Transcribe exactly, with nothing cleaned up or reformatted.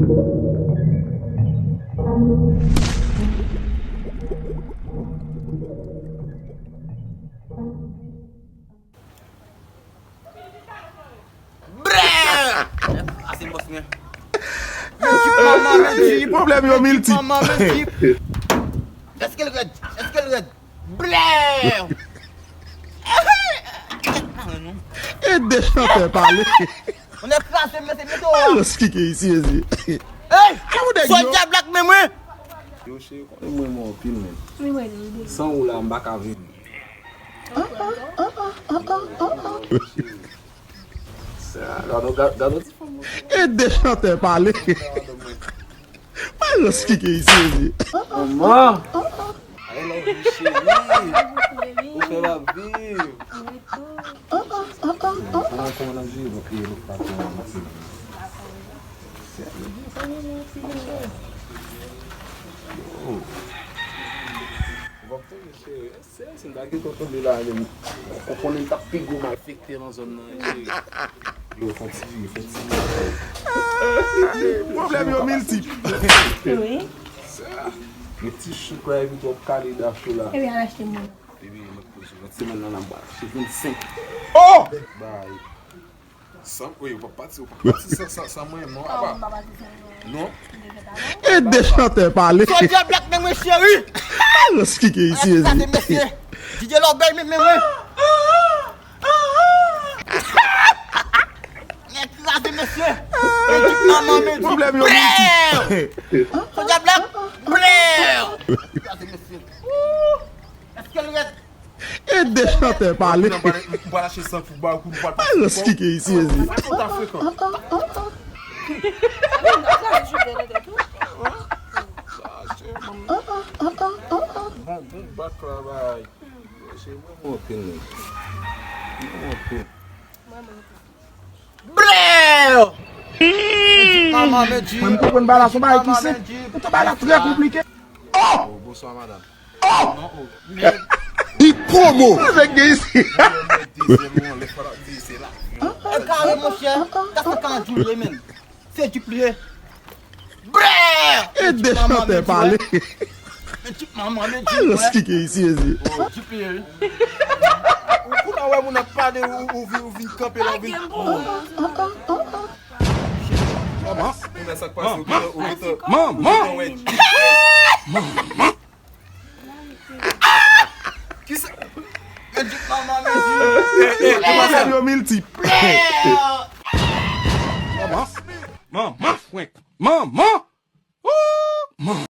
Brè! Ase bòs mwen. Men tip manman, men tip. Pwoblèm yo miltip. Manman, men tip. Èske l rèd? Èske l rèd? Blè! Ede chantè pale. On a krasé, men se mete w. Alòs ki gen isi, ezi. Hey! Sòlda blak men mwen. Yo, cheri, konnen mwen renmen w anpil, men. San ou la, m pa ka viv. Sa, gade, gade, gade ti fanm. Ede chantè pale. Alòs ki gen isi, ezi. Manman! I love you, cheri. Ou fè m ap viv. Kòman, kòman n ap jere? Bon, e, nou pa kòman n ap jere. Yo. Ou p ap tonbe, cheri. Se, si m ta gentan tonbe la menm, ou konnen m t ap pi gwo malfektè nan zòn nan, cheri. Yo, fè ti, fè ti. Pwoblèm yo miltip. Wi. Sa. Men ti chouk la epi twòp kale dach ou la. Epi al achte moun. Epi mwen poze, lòt semèn nan, n ap achte vennsenk. Oh! Bay. San, wi, ou p ap pati, ou p ap pati san, san, san mwen, non, apa. Non. Ede chantè pale. Sòlda blak men mwen, cheri. Alòs ki gen isi, ezi. Kraze mesye. D J Lòbèy men, men mwen. Men kraze mesye. Men tip manman, men tip. Pwoblèm yo miltip. Sòlda blak. Blè. Kraze mesye. Èske l rèd? Ede chantè pale. Alòs ki gen isi, ezi. Bon, bon, bak la, bay. Blè! Mwen, m konprann bagay la, se yon bagay ki senp. Poutan bagay la trè konplike. Oh! Bonswa, madanm. Oh! Li pwomo. Avèk gen isi. Dezyèm nan, lè fwa la di se la. E kare, monchè. Kase karant jou li ye, menm. Se djip li ye. Brè! Ede chantè pale. Men djip manman, men djip. Alòs ki gen isi, ezi. Djip li ye, wi. Ou kounye a wè moun ap pale, ou, ou vin, ou vin kanpe la, ou vin. Manman. Ou wè sa k pase, ou gentan, ou gentan, ou gentan wè. Manman. Kisa? Men djip manman, men djip. Pwoblèm yo miltip. Manman. Manman, frenk. Manman. Ooh, manman.